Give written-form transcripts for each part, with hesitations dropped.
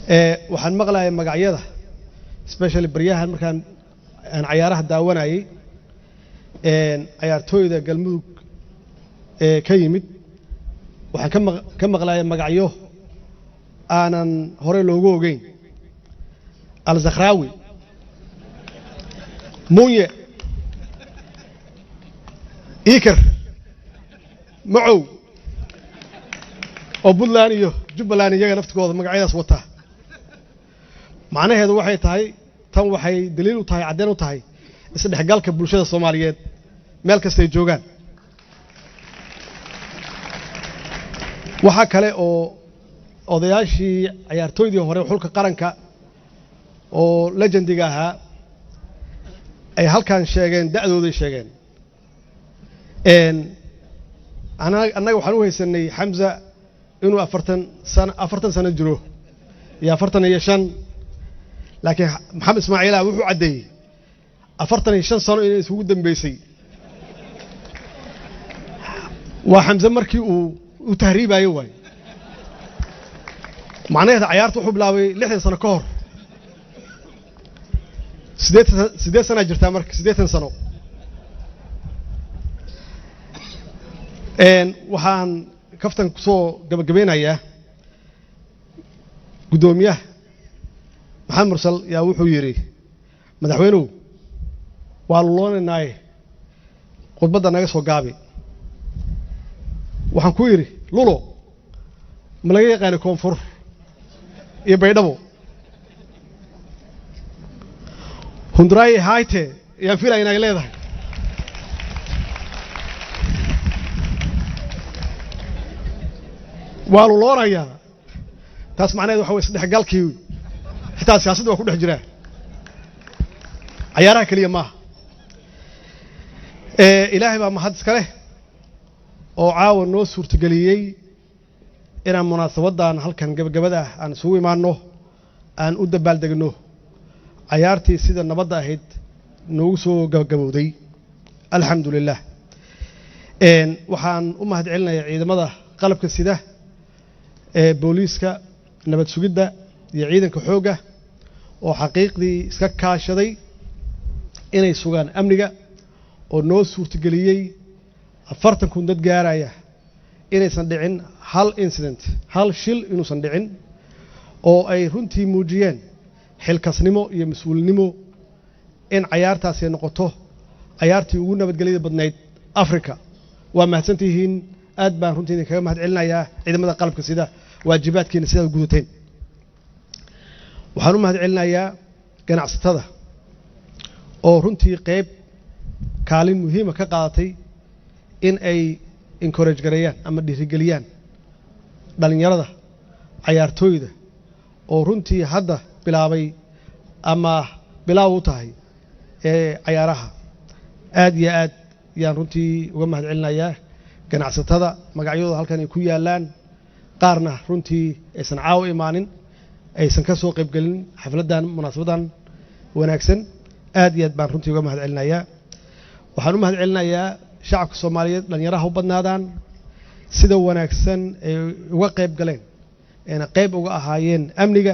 Waxaan maqlayay magacyada, especially baryahan markaan aan cayaaraha daawanayay, cayaartooyda Galmudug ee ka yimid, waxaan ka maqlayay magacyo aanan horey loogu ogeyn: Alzakhrawi, Munye, Iker, Macow, oo Puntland iyo Jubbaland iyaga naftigooda magacyadaas wata. Macnaheedu waxay tahay, tan waxay daliil u tahay, caddeyn u tahay isdhexgalka bulshada Soomaaliyeed meel kastay joogaan. Waxaa kale oo odayaashii cayaartooydii hore xulka qaranka oo legendiga ahaa ay halkan sheegeen, da'dooday sheegeen. Annaga waxaan u haysanay Xamza inuu 40 sano, 40 sano jiro iyo 45, laakiin Maxamed Ismaaciila wuxuu caddeeyey 45 sano inay isugu dambeysay. Waa Xamse markii uu u tahriibayo waay. Macnaheeda cayaarta wuxuu bilaabay 60 sano ka hor. 8 sanaa jirtaa marka, 80 sano. Waxaan kaftan kusoo gabagabeynayaa, guddoomiyaha Maxamed Mursal yaa wuxuu yidhi: "Madaxweynuhu waa luloonaynaaye, khudbadda naga soo gaabi." Waxaan ku yidhi: "Lulo ma laga yaqaani Koonfur iyo Baydhabo? Hunduraaye hayte ayaan filaya inay leedahay." Waa luloonayaa, taas macnaheed waxa way isdhexgalkii, xitaa siyaasadda waa ku dhex jiraa, cayaaraha keliya maaha. Ilaahay baa mahad iska leh oo caawa noo suurtageliyey inaan munaasabaddan halkan gabagabada ah aan isugu imaanno, aan u dabaaldegno cayaartii sida nabadda ahayd noogu soo gabagabowday. Alxamdu lilah. Waxaan u mahad celinayaa ciidamada qalabka sida ee booliiska, nabad sugidda iyo ciidanka xoogga oo xaqiiqdii iska kaashaday inay sugaan amniga oo noo suurtageliyey 40,000 dad gaaraya inaysan dhicin hal incident, hal shil inuusan dhicin, oo ay runtii muujiyeen xilkasnimo iyo mas-uulnimo in cayaartaasi ay noqoto cayaartii ugu nabadgelyada badnayd Africa. Waa mahadsantihiin, aad baan runtii idinkaga mahad celinayaa ciidamada qalabka sida waajibaadkiina sidaad gudateen. Waxaan u mahad celinayaa ganacsatada oo runtii qayb kaalin muhiima ka qaadatay in ay encourage gareeyaan ama dhiirigeliyaan dhallinyarada cayaartooyda oo runtii hadda bilaabay ama bilaaw u tahay ee cayaaraha. Aad iyo aad yaan runtii uga mahad celinayaa ganacsatada magacyadooda halkan ay ku yaallaan, qaarna runtii aysan caawa imaanin, aysan ka soo qaybgelin xafladdan, munaasabaddan wanaagsan. Aad iyo aad baan runtii uga mahad celinayaa. Waxaan u mahad celinayaa shacabka Soomaaliyeed, dhallinyaraha u badnaadaan, sida wanaagsan ay uga qayb galeen ayna qayb uga ahaayeen amniga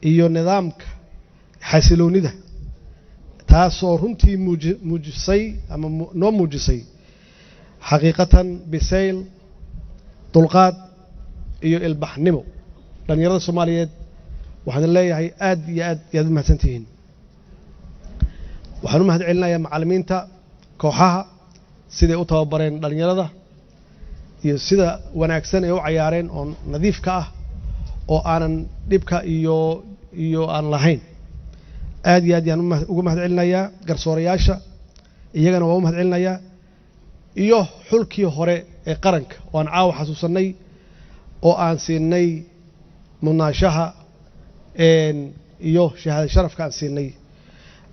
iyo nidaamka xasiloonnida, taasoo runtii muujisay ama noo muujisay xaqiiqatan bisayl, dulqaad iyo ilbaxnimo. Dhallinyarada Soomaaliyeed waxaan leeyahay aad iyo aad yaad u mahadsan tihiin. Waxaan u mahad celinayaa macallimiinta kooxaha siday u tababareen dhallinyarada iyo sida wanaagsan ay u cayaareen oo nadiifka ah oo aanan dhibka iyo aan lahayn. Aad iyo aad yaan uga mahad celinayaa garsoorayaasha, iyagana waa u mahad celinayaa, iyo xulkii hore ee qaranka oo aan caawa xasuusannay oo aan siinay mudnaanshaha iyo shahaada sharafka aan siinay,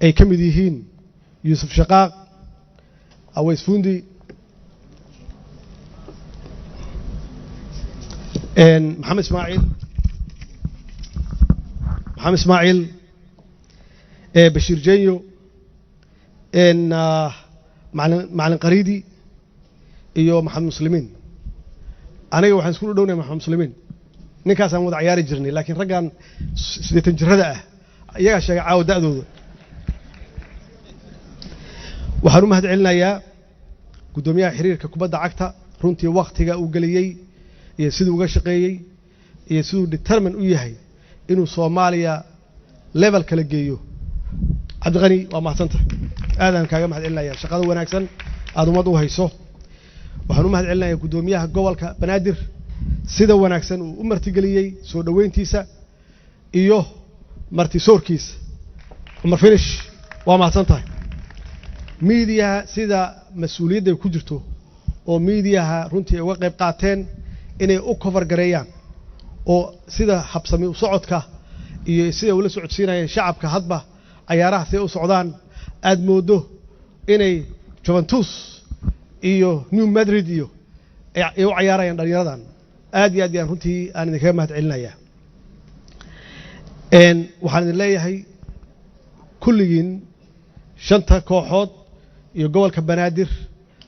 ay ka mid yihiin Yuusuf Shaqaaq, Aways Fundi, Maxamed Ismaaciil, Maxamed Ismaaciil, Bashiir Jenyo, Macalin Qariidi iyo Maxamed Muslimiin. Aniga waxaan isku dhownay Maxamed Muslimiin. Ninkaasaan wada cayaari jirnay, laakiin raggan 80 jirada ah iyagaa sheegay caawa da'dooda. Waxaan u mahad celinayaa guddoomiyaha xiriirka kubadda cagta, runtii wakhtiga uu geliyey iyo siduu uga shaqeeyey iyo siduu determine u yahay inuu Soomaaliya level kala geeyo. Cabdiqani, waa mahadsanta, aadaan kaaga mahad celinaya shaqada wanaagsan aada ummad u hayso. Waxaan u mahad celinayaa guddoomiyaha gobolka Banaadir, sida wanaagsan uu u martigeliyey, soo dhoweyntiisa iyo martisoorkiisa. Cumar Finish, waa mahadsan tahay. Miidiyaha, sida mas-uuliyadda ay ku jirto oo miidiyaha runtii ay uga qayb qaateen inay u cover gareeyaan, oo sida habsami u socodka iyo sida ula socodsiinayeen shacabka hadba cayaaraha siday u socdaan, aad mooddo inay Juventus iyo New Madrid iyo ay u cayaarayaan dhalinyaradan. Aad iyo aad yaan runtii aan idinkaga mahad celinayaa. Waxaan idin leeyahay kulligiin, shanta kooxood iyo gobolka Banaadir,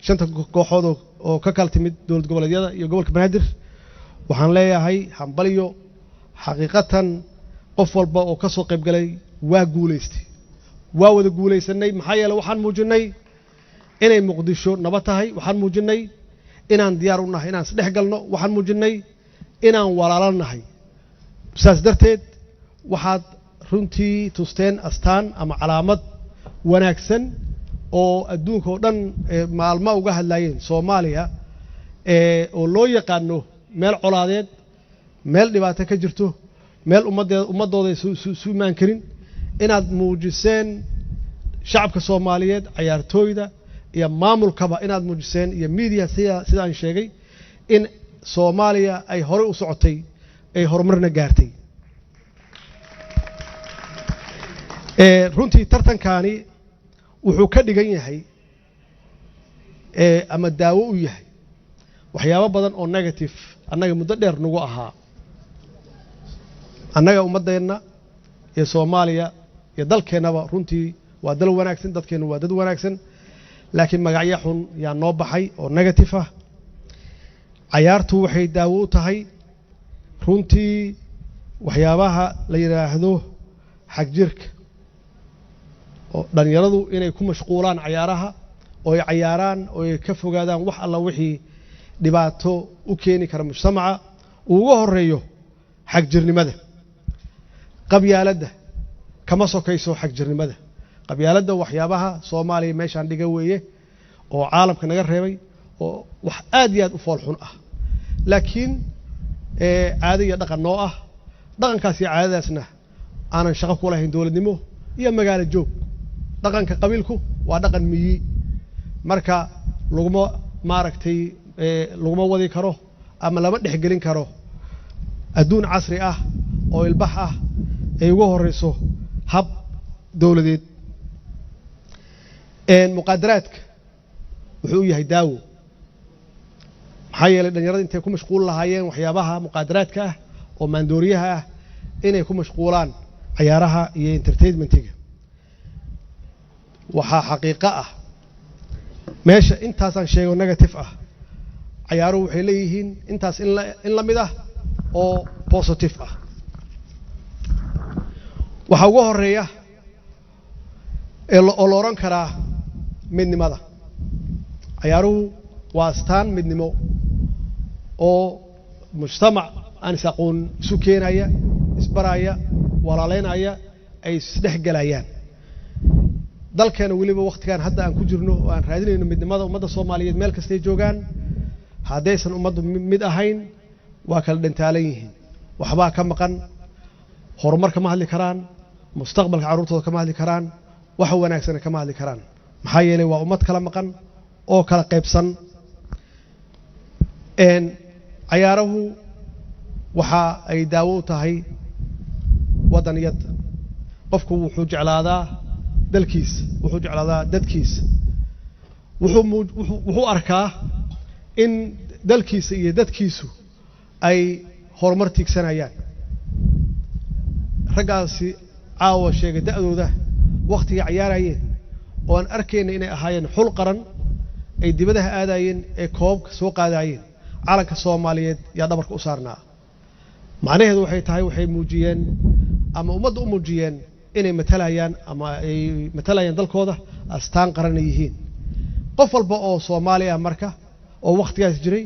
shanta kooxood oo ka kala timid dowlad goboleedyada iyo gobolka Banaadir, waxaan leeyahay hambalyo. Xaqiiqatan qof walba oo ka soo qayb galay waa guulaystay, waa wada guulaysanay. Maxaa yeele, waxaan muujinnay inay Muqdisho nabad tahay, waxaan muujinnay inaan diyaar u nahay inaan isdhex galno, waxaan muujinnay inaan walaalo nahay. Saas darteed waxaad runtii tusteen astaan ama calaamad wanaagsan oo adduunka oo dhan maalmo uga hadlaayeen Soomaaliya, oo loo yaqaano meel colaadeed, meel dhibaato ka jirto, meel ummaddeed ummaddooda isu imaan karin. Inaad muujiseen shacabka Soomaaliyeed, cayaartooyda iyo maamulkaba, inaad muujiseen iyo media, sida aan sheegay, in Soomaaliya ay horey u socotay, ay horumarna gaartay. Runtii tartankaani wuxuu ka dhigan yahay ama daawo u yahay waxyaabo badan oo negative annaga muddo dheer nagu ahaa, annaga ummaddeenna iyo Soomaaliya iyo dalkeennaba. Runtii waa dal wanaagsan, dadkeennu waa dad wanaagsan, laakiin magacyo xun yaa noo baxay oo negative ah. Cayaartu waxay daawo u tahay runtii waxyaabaha la yidhaahdo xagjirka, oo dhallinyaradu inay ku mashquulaan cayaaraha oo ay cayaaraan oo ay ka fogaadaan wax alla wixii dhibaato u keeni kara mujtamaca, uu uga horeeyo xagjirnimada. Qabyaaladda kama sokayso xagjirnimada. Qabyaaladda waxyaabaha Soomaaliya meeshaan dhiga weeye oo caalamka naga reebay, oo wax aad iyo aad u fool xun ah, laakiin caado iyo dhaqan noo ah. Dhaqankaas iyo caadadaasna aanan shaqo ku lahayn dowladnimo iyo magaalo joog. Dhaqanka qabiilku waa dhaqan miyi, marka laguma maaragtay laguma wadi karo ama lama dhexgelin karo adduun casri ah oo ilbax ah ay uga horeyso hab dowladeed. Muqaadaraadka wuxuu u yahay daawo, maxaa yeelay dhalinyarada intay ku mashquul lahaayeen waxyaabaha muqaadaraadka ah oo maandooriyaha ah, inay ku mashquulaan cayaaraha iyo entertainmentiga. Waxaa xaqiiqo ah meesha intaasaan sheego negative ah, cayaaruhu waxay leeyihiin intaas in la mid ah oo positive ah. Waxaa uga horeeya oo la odhan karaa midnimada. Cayaaruhu waa astaan midnimo oo mujtamac aan is aqoon isu keenaya, isbaraya, walaaleynaya, ay isdhex gelayaan. Dalkeena weliba wakhtigan hadda aan ku jirno oo aan raadinayno midnimada ummadda Soomaaliyeed meel kastay joogaan, haddaysan ummaddu mid ahayn waa kala dhantaalan yihiin, waxbaa ka maqan, horumar kama hadli karaan, mustaqbalka carruurtooda kama hadli karaan, waxa wanaagsana kama hadli karaan, maxaa yeelay waa ummad kala maqan oo kala qaybsan. Cayaaruhu waxa ay daawo u tahay waddaniyadda. Qofku wuxuu jeclaadaa dalkiisa, wuxuu jeclaadaa dadkiisa, wuxuu arkaa in dalkiisa iyo dadkiisu ay horumar tiigsanayaan. Raggaasi caawa sheegay da'dooda wakhtigay cayaarayeen oo aan arkayna inay ahaayeen xul qaran, ay dibadaha aadayeen, ee koobabka soo qaadayeen, calanka Soomaaliyeed yaa dhabarka u saarnaa. Macnaheedu waxay tahay waxay muujiyeen ama ummadda u muujiyeen inay matalayaan ama ay matalayaan dalkooda, astaan qaranna yihiin. Qof walba oo Soomaali ah marka oo wakhtigaas jiray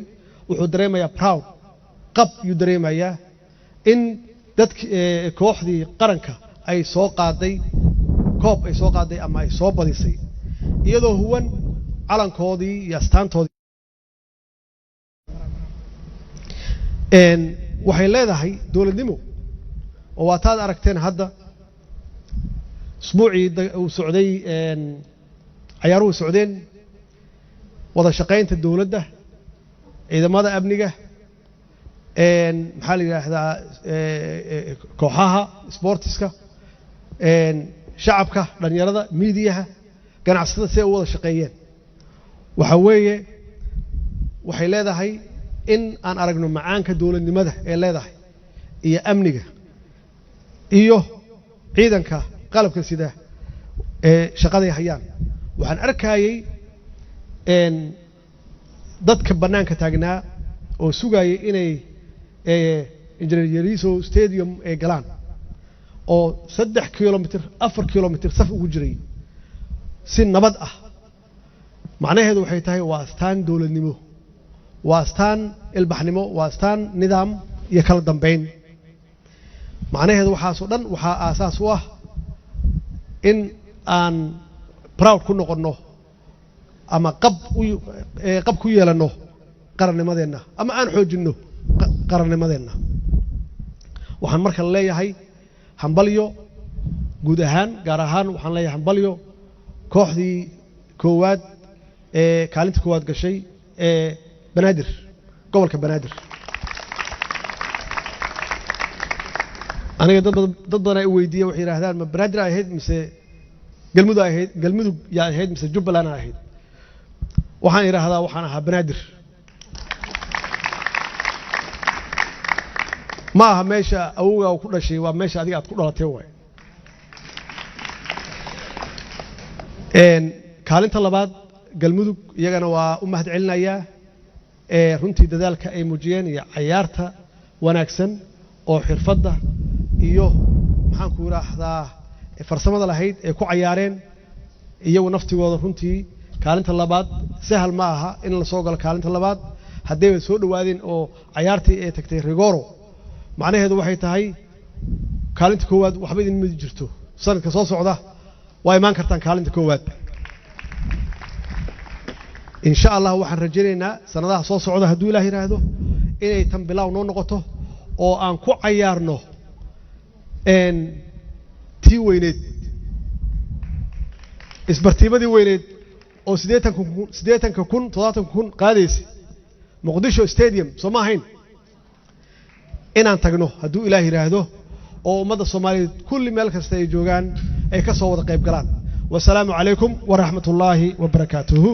wuxuu dareemayaa proud, qab yuu dareemayaa in dadki kooxdii qaranka ay soo qaaday koob, ay soo qaaday ama ay soo badisay iyadoo huwan calankoodii iyo astaantoodii. Waxay leedahay dowladnimo oo waa taad aragteen hadda usbuucii uu socday cayaaruhu socdeen, wada shaqaynta dowladda, ciidamada amniga, maxaa la yidhaahdaa, kooxaha sportiska, shacabka, dhalinyarada, miidiyaha, ganacsatada, si ay u wada shaqeeyeen. Waxa weeye waxay leedahay in aan aragno macaanka dowladnimada ee leedahay iyo amniga iyo ciidanka qalabka sida ee shaqaday hayaan. Waxaan arkayey dadka bannaanka taagnaa oo sugayay inay Engineer Yariso Stadium ay galaan oo 3 kilomitr, 4 kilomitr saf ugu jiray si nabad ah. Macnaheedu waxay tahay waa astaan dowladnimo, waa astaan ilbaxnimo, waa astaan nidaam iyo kala dambayn. Macnaheedu waxaasoo dhan waxaa aasaas u ah in aan proud ku noqonno ama qab ku yeelanno qarannimadeenna ama aan xoojinno qarannimadeenna. Waxaan marka leeyahay hambalyo guud ahaan, gaar ahaan waxaan leeyahay hambalyo kooxdii koowaad ee kaalinta koowaad gashay ee Banaadir, gobolka Banaadir. Aniga dad badan ay weydiiya, waxay yidhaahdaan ma Banaadir ay ahayd mise Galmudug ay ahayd, Galmudug yaa ahayd mise Jubbaland ay ahayd? Waxaan idhaahdaa waxaan ahaa Banaadir. Ma aha meesha awowgaa uu ku dhashay, waa meesha adiga aad ku dhalatay waay. Kaalinta labaad Galmudug iyagana waa u mahad celinayaa runtii dadaalka ay muujiyeen iyo cayaarta wanaagsan oo xirfadda iyo maxaan ku idhaahdaa farsamada lahayd ay ku cayaareen iyagu naftigooda. Runtii kaalinta labaad sahal ma aha in la soo galo kaalinta labaad. Haddayba soo dhowaadeen oo cayaartii ay tagtay rigoro, macnaheedu waxay tahay kaalinta koowaad waxba idin midi jirto. Sanadka soo socda waa imaan kartaan kaalinta koowaad insha Allah. Waxaan rajaynaynaa sanadaha soo socda hadduu Ilaah yidhaahdo inay tan bilaaw noo noqoto oo aan ku cayaarno tii weyneed, isbartiimadii weyneed oo 80,000, 80,000, 70,000 qaadaysay, Muqdisho Stadium, soo ma ahayn? Inaan tagno hadduu Ilaah yidhaahdo oo ummadda Soomaaliyeed kulli meel kasta ay joogaan ay ka soo wada qayb galaan. Wasalaamu calaykum waraxmat ullaahi wabarakaatuhu.